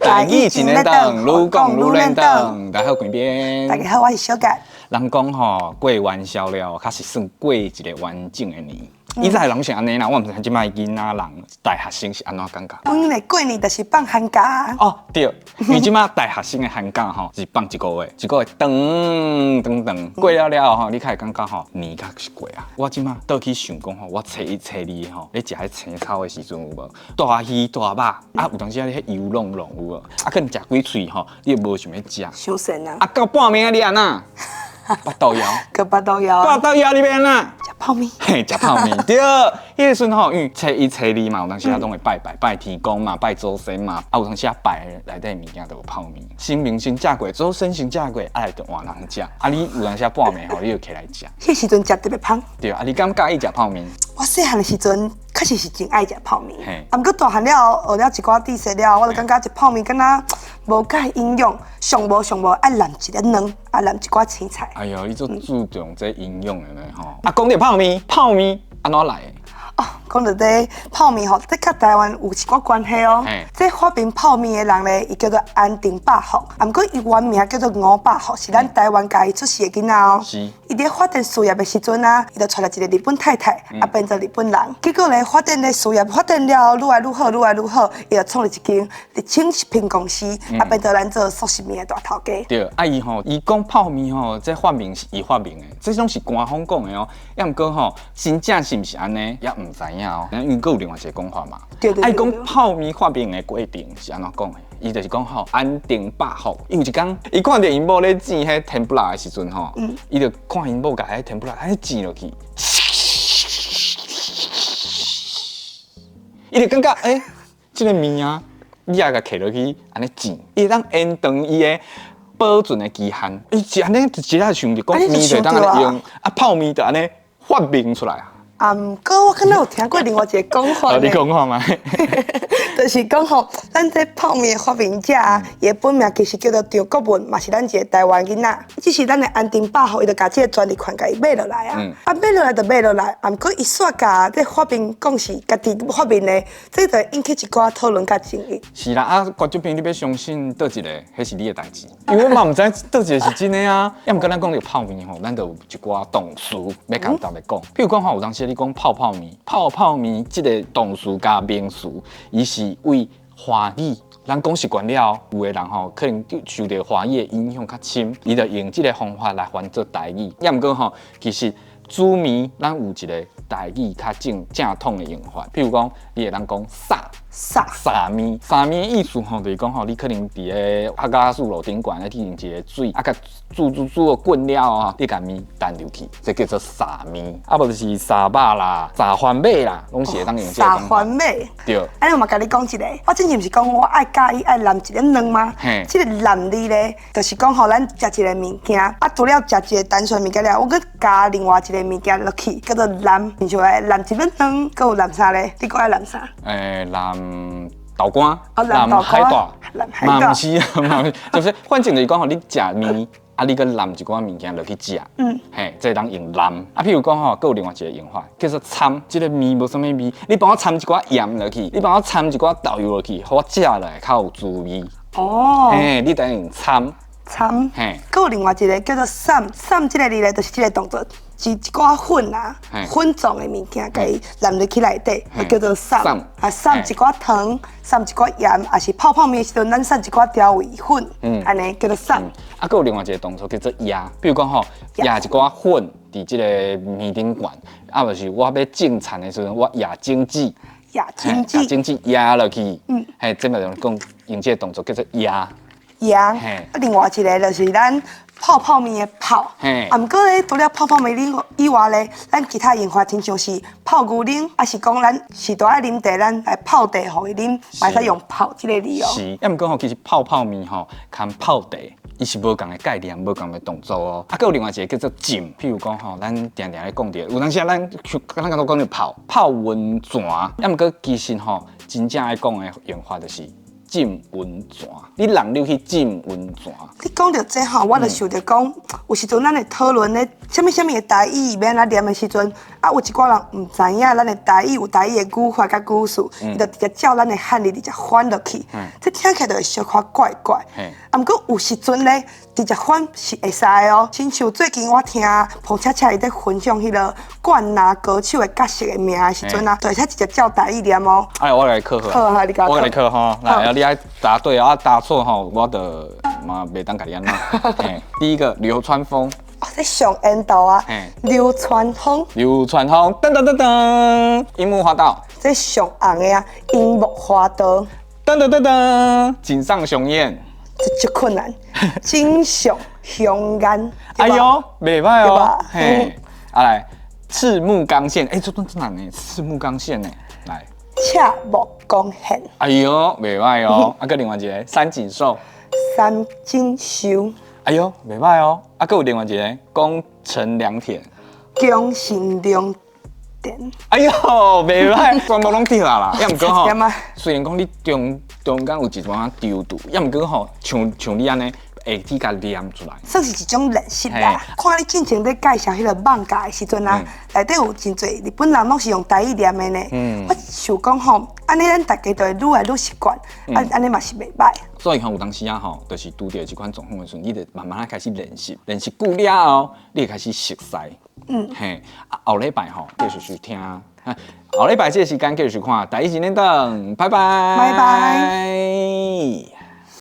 台語真輪轉，愈講愈輪轉。大家好，關邊。大家好，我是小杰。人講吼，過元宵了，確實算過一個完整的年。以前人是按呢啦，我毋知這擺囡仔人大學生是按怎感覺。阮的過年就是放寒假。哦，對，因為這擺大學生的寒假吼是放一個月，一個月長長長。過了了後吼，你較會感覺吼年較是過啊。我這擺倒去想講吼，我初一初二吼咧食彼青草的時陣有無？大魚大肉啊，有當時啊你彼油滷滷有無？啊，可能食幾喙吼，你就無想欲食。傷跣啊！啊，到半暝啊，你按怎？腹肚枵。閣腹肚枵。腹肚枵你欲按怎？食泡麵。嘿，食泡麵對。彼个時陣吼，因為初一、初二嘛，有當時啊攏會拜拜，拜天公嘛，拜祖先嘛。啊，有當時啊拜內底物件就有泡麵。神明先食過，祖先先食過，啊來就換人食。啊，你有當時啊半暝吼，你就起來食。彼時陣食特別芳。對，啊，你敢佮意食泡麵？我細漢的時陣，確實是真愛食泡麵。啊，毋過大漢了後，學了一寡知識了後，我就感覺食泡麵敢若無蓋營養，上無上無愛淋一粒卵，啊淋一寡青菜。哎喲，你足注重這營養的呢吼。啊，講著泡麵，泡麵按怎來的？哦，講著這泡麵吼，這佮台灣有一寡關係哦。這發明泡麵的人咧，伊叫做安定百福，啊，毋過伊原名叫做吳百福，是咱台灣家己出世的囡仔哦。伊佇發展事業的時陣啊，伊就娶了一個日本太太，啊變做日本人。結果咧，發展的事業發展了後，愈來愈好，愈來愈好，伊就創立一間日清食品公司，啊變做咱做速食麵的大頭家。對，啊伊吼，伊講泡麵吼，這發明是伊發明的，這攏是官方講的哦。抑毋過吼，真正是毋是按呢，也毋知影哦。因為閣有另外一個講法嘛。對對。啊，伊講泡麵發明的過程是按怎講的？伊就是講吼，安定百福。伊有一工，伊看著𪜶某咧煎彼天婦羅的時陣吼，伊就看𪜶某共彼天婦羅按呢煎落去，伊就感覺欸，這個麵啊，你也共揢落去按呢煎，伊會當延長伊的保存的期限。伊是按呢，一下想著講麵就會當按呢用，啊泡麵就按呢發明出來啊。啊，毋過我敢若有聽過另外一個講法你講看覓？就是講吼，咱這泡麵的發明者啊，伊的本名其實叫做張國文，嘛是咱一個台灣囡仔。只是咱的安定百福，伊就共這個專利權共伊買落來啊。啊，買落來就買落來，啊，毋過伊煞共這發明講是家己發明的，這就會引起一寡討論佮爭議。是啦，啊，觀眾朋友，你欲相信佗一個，彼是你的代誌。因為我嘛毋知佗一個是真的啊。抑毋過咱講著泡麵吼，咱就有一寡動詞欲共大家講。譬如講吼，有當時你講泡泡麵，泡泡麵這個動詞佮名詞，伊是為華語，咱講習慣了，有的人吼可能受著華語的影響較深，伊就用這個方法來翻做台語。抑毋過吼，其實煮麵咱有一個台語較正正統的用法，譬如講，你會當講撒撒撒麵，撒麵的意思吼，就是講吼，你可能佇咧客家厝路頂懸咧，去用一個水，啊，共煮煮煮到滾了後，你共麵擲入去，這叫做撒麵。啊，無就是撒肉啦、撒番麥啦，攏是會當用這個撒方法。番麥。對。按呢我嘛共你講一個，我之前毋是講我愛佮意愛淋一粒卵嗎？嘿。這個淋字咧，就是講吼，咱食一個物件，啊，除了食一個單純物件了，我閣加另外一個物件落去，叫做淋，親像愛淋一粒卵，閣有淋啥咧？你閣愛淋啥？欸，淋豆乾，淋海帶，淋海帶，嘛毋是，嘛毋是，就是反正就是講吼，你食麵，啊，你閣淋一寡物件落去食，嘿，這會當用淋。啊，譬如講吼，閣有另外一個用法，叫做摻。這個麵無啥物味，你幫我摻一寡鹽落去，你幫我摻一寡豆油落去，予我食落來較有滋味。嘿，你當用摻。摻。嘿。閣有另外一個叫做散，散這個字咧，就是這個動作。是一寡粉啊，粉狀的物件，共伊淋入去內底，就叫做散。啊，散一寡糖，散一寡鹽，抑是泡泡麵的時陣，咱散一寡調味粉，按呢叫做散。啊，閣有另外一個動作叫做壓，比如講吼，壓一寡粉佇這個麵頂懸，啊，就是我欲種田的時陣，我壓種子，壓種子，壓種子壓落去，嘿，這嘛就講用這個動作叫做壓。壓。啊，另外一個就是咱泡泡麵的泡，啊，毋過咧，除了泡泡麵以外咧，咱其他用法親像是泡牛奶，抑是講咱是都愛啉茶，咱來泡茶予伊啉，嘛會使用泡這個字哦。是，抑毋過吼，其實泡泡麵吼，佮泡茶，伊是無仝的概念，無仝的動作哦。啊，閣有另外一個叫做浸，譬如講吼，咱定定咧講著，有當時啊，咱咱剛剛講著泡泡溫泉，抑毋過其實吼，真正愛講的用法就是。浸溫泉，你人入去浸溫泉。你講著這吼，我就想著講，有時陣咱會討論咧，啥物啥物的台語欲按怎念的時陣，啊，有一寡人毋知影咱的台語有台語的語法佮語序，伊就直接照咱的漢字直接翻落去，這聽起來就會小可怪怪。啊，毋過有時陣咧，直接翻是會使的哦。親像最近我聽彭恰恰伊咧分享彼個灌籃高手的角色的名的時陣啊，就會使直接照台語念哦。哎，我來考好。好啊，你共我共你考吼，來，你愛答對啊，答錯吼，我就嘛袂當共你按怎。第一個流川楓。哦，這上緣投啊！流川楓。流川楓，噔噔噔噔，櫻木花道。這上紅的啊，櫻木花道。噔噔噔噔，井上雄彥。這足困難，井上雄彥。哎喲，袂䆀哦。嘿，啊來，赤木剛憲，哎，這真難呢，赤木剛憲呢，來。赤木剛憲。哎喲，袂䆀哦。啊，閣另外一个三井壽。三井壽。哎喲，袂䆀哦。啊，閣有另外一个宮城良田。宮城良田。哎喲，袂䆀，全部攏對啊啦。抑毋過吼，雖然講你中中間有一寡丟拄，抑毋過吼，像像你按呢，會去共念出來，算是一種練習啦。看你進前咧介紹彼個艋舺的時陣啊，內底有真濟日本人攏是用台語念的呢。我想講吼，按呢咱大家就會愈來愈習慣，啊，按呢嘛是袂䆀。所以吼，有當時啊吼，就是拄著這款狀況的時陣，你就慢慢仔開始練習，練習久了後，你會開始熟似。嘿，啊，後禮拜吼繼續收聽，後禮拜這個時間繼續看台語一連檔，拜拜。拜拜。